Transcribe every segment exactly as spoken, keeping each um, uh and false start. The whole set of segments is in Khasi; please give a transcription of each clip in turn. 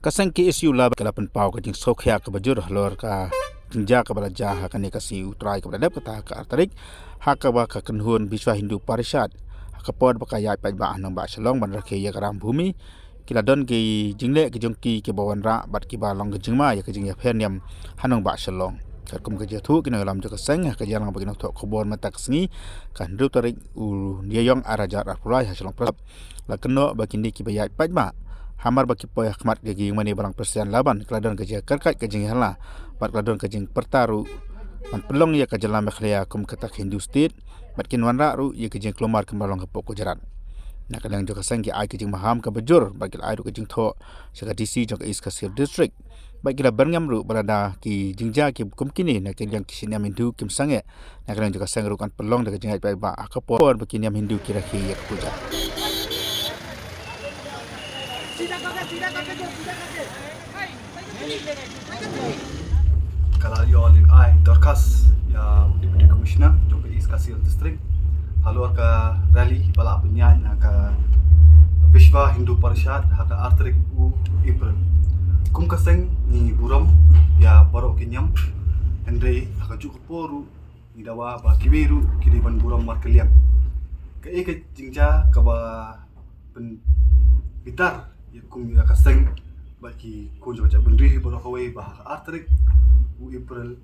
Ka seng K S U la ba ka la pynpaw ka jingsngewkhia kaba jur halor ka jingjia kaba la jia ha kane ka sngi U Trai kaba la dep, kata ka ar tarik, ha kaba ka kynhun Vishwa Hindu Parishad ha ka por ba ka ïaid paidbah ha nongbah Shillong ban rakhe ïa ka Ram Bhoomi, ki la don ki jingleh ki jong ki kiba wanrah bad kiba long ka jingma ïa ka jingïapher niam ha nongbah Shillong. Katkum ka jingïathuh ki nongïalam jong ka seng ha ka jingïalang bad ki nongthoh khubor mynta ka sngi, ka hynriew tarik u Naiïong ar hajar arphew lai, ha Shillong Press Club, la kynnoh ba kine kiba ïaid paidbah, hamar ba ki poi ha khmat ka jingmane balang President Laban, ka la don ka jingkyrkhu, ka jingïahala bad ka la don ka jingpyrta ruh ban pynlong ïa ka jylla Meghalaya kum kata ka Hindu State, bad kin wanrah ruh ïa ka jingkulmar kaba long hapoh Gujarat. Na ka liang jong ka seng ki ai ka jingmaham kaba jur bad ki la ai ruh ka jingthoh sha ka D C jong ka East Khasi Hills District, bad ki la byrngem ruh ba lada ki jingjia ki kum kine na ka liang ki shynniam Hindu kim sangeh, na ka liang jong ka seng ruh kan pynlong da ka jingïaid paidbah ha ka por ba ki niam Hindu ki rakhe ïa ka puja. Ka la ïoh leit ai dorkhas ïa u Deputy Commissioner jong ka East Khasi Hills District halor ka rally ba la pynïaid na ka Vishwa Hindu Parishad ha ka ar tarik u April. Kum ka seng ngi burom ïa baroh ki niam, hynrei ha kajuh ka por ruh ngi dawa ba kiwei ruh ki dei ban burom markylliang. Kaei ka jingjia kaba pynbitar ïa kum ïa ka seng bad ki khun jong ka jaitbynriew baroh kawei, ba ha ka ar tarik u April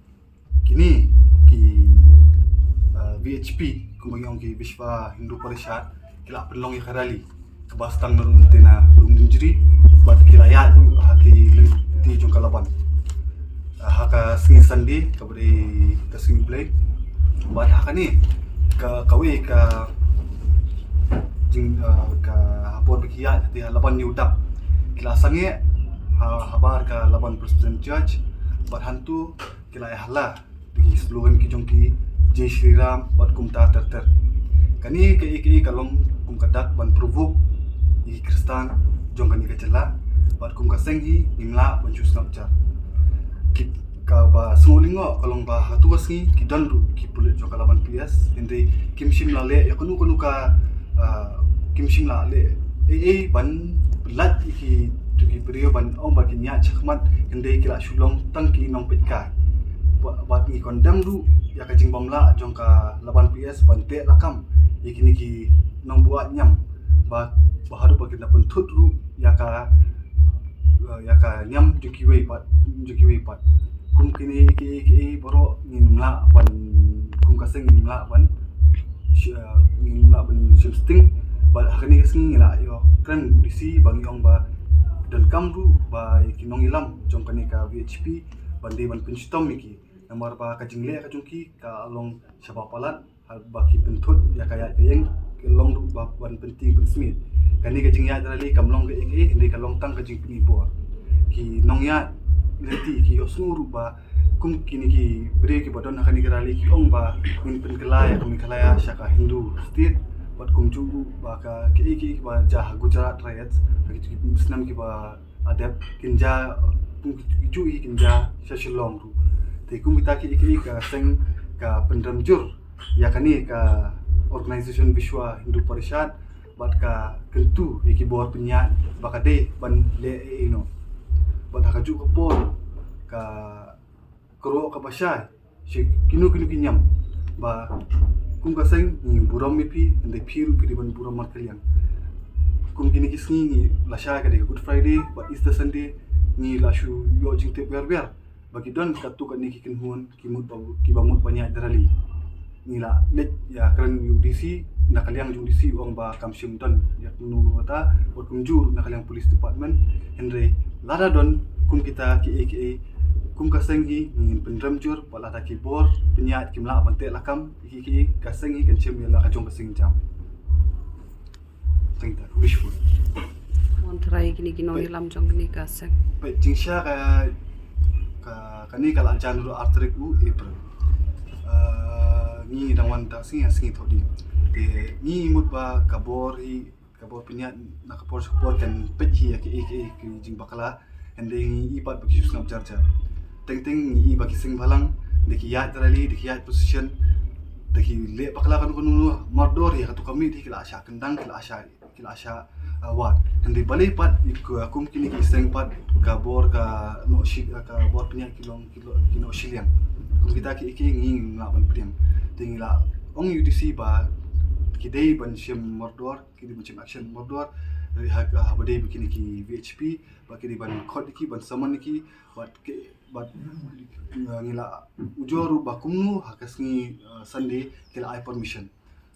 kine ki, ah, V H P, kumba ngi ong ki Vishwa Hindu Parishad, ki la pynlong ïa ka rally kaba sdang na Lum Dynjri bad ki la ïaid ruh ha ki lynti jong ka Laban, ah, ha ka sngi Sunday kaba dei ka sngi U Blei. Bad ha kane ka, kawei ka jing, ah, ka ha por ba ki ïaid ha Laban New Dap, ki la sangeh ha, habar ka Laban Presbyterian Church, bad hangto ki la ïahala da ki slogan ki jong ki, Jai Shri Ram bad kumta ter ter. Kane kaei kaei ka long kum ka dak ban provoke ïa ki Khristan jong kane ka jylla, bad kum ka seng hi ngim lah ban shu sngap jar. Ki, kaba sngewlyngngoh ka long ba ha tu ka sngi ki don ruh ki pulit jong ka Laban P S, hynrei kim shym la leh ïa kano kano ka, ah, kim shym la leh ei ei ban pyllait ïa ki, tu ki briew ban ong ba kin ïaid shakhmat, hynrei ki la shu long tang ki nongpeitkai. Ba, bad ngi condemn ruh ïa ka jingbymlah jong ka Laban P S ban teh lakam ïa kine ki nongbuaid niam, ba, ba haduh ba kin da pynthut ruh ïa ka, ïa ka niam jong kiwei pat, jong kiwei pat. Kum kine kiei kiei baroh ngim lah ban, kum ka seng ngim lah ban, shi-, ah, ngim lah ban shim sting. Bad ha kane ka sngi ngi la ïoh kren D C ba ngi ong ba donkam ruh ba ki nongïalam jong kane ka V H P ban dei ban pynshitom ïa ki, namar ba ka jingleh ka jong ki ka long shaba palat, ha ba ki pynthut ïa ka ïaid ka ïeng, ki long ruh ba ban pyntieng pynsmit. Kane ka jingïaid rally kam long kaei kaei, hynrei ka long tang ka jingpynbor. Ki nongïaid lynti ki ïohsngew ruh ba kum kine ki briew kiba don ha kane ka rally ki ong ba ngin pynkylla ïa ka Meghalaya sha ka Hindu state, bad kumjuh ruh ba ka, kaei kaei ba jia ha Gujarat riots ha ki, ki snem kiba la dep kin jia, kum ki, kijuh hi kin jia sha Shillong ruh. Te kum kita kiei kiei ka seng ka pynrem jur ïa kane ka organisation Vishwa Hindu Parishad, bad ka kyntu ïa ki bor pynïaid ba ka dei ban leh ei ei noh. Bad ha kajuh ka por ka kyrwoh kaba shai sha kino kino ki niam ba kum ka seng ngi burom ïa phi, hynrei phi ruh phi dei ban burom markylliang. Kum kine ki sngi ngi la shai ka dei ka Good Friday bad Easter Sunday, ngi la shu ïoh jingtip wer wer ba ki don katto katne ki kynhun ki mut ba, kiba mut ban ïaid rally. Ngi la leit ïakren ïa u D C, na ka liang jong u D C u ong ba kam shym don ïa kano kano kata, bad kumjuh na ka liang police department. Hynrei lada don kum kita kiei kiei, kum ka seng hi ngin pynrem jur, bad lada ki bor pynïaid kim lah ban teh lakam ïa kiei kiei, ka seng hi kan shim ïa la ka jong ka seng jam. Tang ta, wishful. Mon trai kine ki nongïalam jong kane ka seng. Peit, jingshisha ka, ka, kane ka la jan ruh ar tarik u April. Ah, ngi dang wan da sngi, sngi thoh ding. Te ngi mut ba ka bor hi, ka bor pynïaid na ka por sha ka por kan peit hi ïa kiei kiei ki jingbakla. Hynrei ngi i pat ba ki shu sngap jar jar. Teng teng ngi i ba ki seng bhalang da ki ïaid rally, da ki ïaid procession, da ki leh bakla kano kano mardor ïa kato ka miet hi, ki la shah kyndang, ki la shah, ki la shah award. Hynrei balei pat, kum kine ki seng pat, ka bor ka noh shi, ka bor pynïaid ki long, ki long, ki noh shiliang. Kum kita ki, ki ngi lah ban pdiang. Te ngi la ong ïa U D C ba ki dei ban shim mardor, ki dei ban shim action mardor. Hynrei ha, ha ba dei ba kine ki V H P, ba ki dei ban khot ïa ki, ban summon ïa ki, bad ki, bad, uh, ngi la ujor ruh ba kumno ha ka sngi, uh, Sunday ki la ai permission.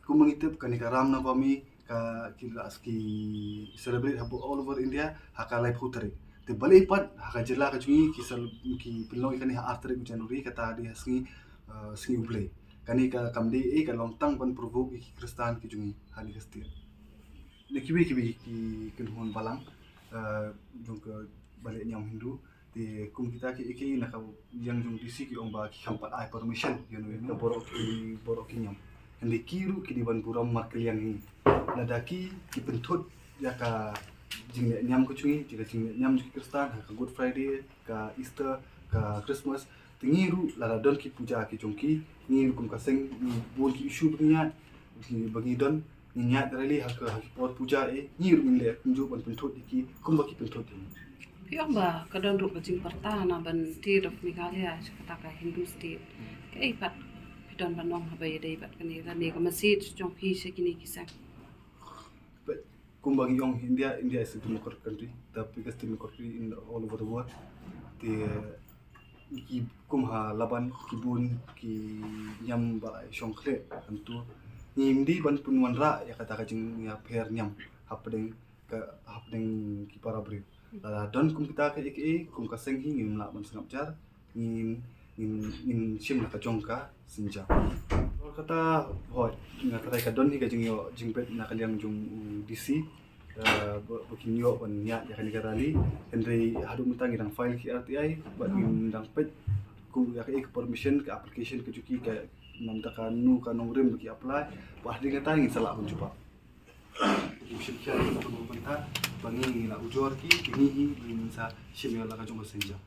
Kumba ngi tip, kane ka Ram Navami ka, ki la, ki celebrate ha all over India ha ka laiphew tarik. Te balei pat ha ka jylla ka jong ngi ki sel-, ki pynlong ïa kane ha ar tarik January, kata dei ha sngi, uh, sngi U Blei. Kane ka kam dei, eh, ka long tang ban provoke ïa ki Khristan ki jong ngi ha kane ka state. Na kiwei kiwei ki kynhun balang, uh, jong ka ba leh niam Hindu. Te kum kita ki, ki na ka liang jong U D C ki ong ba ki kham pat ai permission ïa uno uno, ka baroh ki, baroh ki niam. Hynrei ki ruh ki dei ban burom markylliang hi. Lada ki, ki pynthut ïa ka jingleh niam ka jong ngi, ka jingleh niam jong ki Khristan, ha ka Good Friday, ka Easter, ka Christmas. Te ngi ruh lada don ki puja ki jong ki, ngi ruh kum ka seng ngi bun ki issue ba ngi ïaid, ba ngi don, ngin ïaid rally ha ka, ha ki por puja, eh, ngi ruh ngin leh kumjuh ban pynthut ïa ki kumba ki pynthut ïa ngi. Phi ong ba ka don ruh ka jingpyrta na ban State of Meghalaya sha kata ka Hindu state. Kaei pat phi don ban ong haba ïadei bad kane, kane ka message jong phi sha kine ki seng? But kumba ngi ong, India, India is a democratic country, the biggest democracy in the all over the world. Te ki kum ha Laban, ki bun ki niam ba la shong khleh hangto. Ngim dei ban pynwanrah ïa kata ka jingïapher niam hapdeng ka, hapdeng ki para briew. Lada don kum kita ka, ka, kum ka seng hi, ngim lah ban sngap jar, ngin, ngin, ngin shim na ka jong ka sienjam. Kata, hooid, nga tharai ka don hi ka jingïoh jingbit na ka liang jong U D C. Eh, ba, ba kin ïoh ban ïaid ïa kane ka rally. Hynrei haduh mynta ngi dang file ki R T I, bad ngim dang peit kum ïa ka, eh, ka permission, ka application ka jong ki, ka namar kano ka nongrim ba ki apply. Bad hadien kata ngin sa lah ban jubab. Ki shim khia ki tu mynta ba ngi, ngi la ujor ki, ki ngi hi, ngi sa shim ïa la ka jong ka sienjam.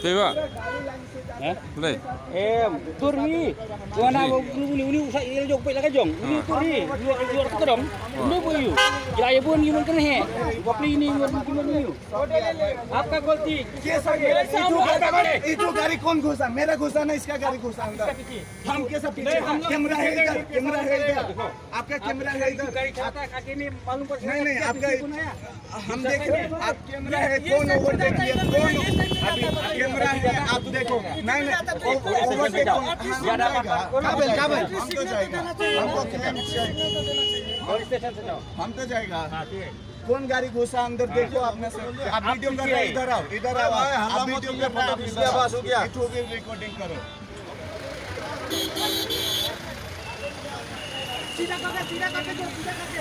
Te ba? Hah? Play. Em, tur hi. Wana ba uni, uni, uni usa il jok pela ka jong. Uni tur hi. Uni tur ka dong. Uni bu yu. Ya, ya bu ni mun kan he. Wa play ni mun, ni mun yu. आपका गलती। कैसा मेरे सामने? ये जो गाड़ी, ये जो गाड़ी कौन घुसा? मेरा घुसा ना, इसका गाड़ी घुसा अंदर। हम कैसा पीछे? कैमरा है इधर, कैमरा है इधर। आपका कैमरा है इधर। गाड़ी चलाता है, आगे नहीं मालूम पड़ता। नहीं, नहीं, आपका, हम देख रहे हैं, आप कैमरा है, कौन ओवरटेक किया, कौन? अभी कैमरा है, आप देखो। नहीं, नहीं, ओवरटेक कौन? हम जाएगा। काबिल, काबिल। हम तो जाएगा। हमको क्लेम चाहिए। पुलिस स्टेशन से जाओ। हम तो जाएगा। हाँ, ठीक है। कौन गाड़ी घुसा अंदर, देखो आपने से। आप वीडियो कर रहे हैं, इधर आओ, इधर आओ। आप वीडियो कर रहे हैं, आप इधर आओ। हो गया। इधर भी रिकॉर्डिंग करो। सीधा करके, सीधा करके जो, सीधा करके।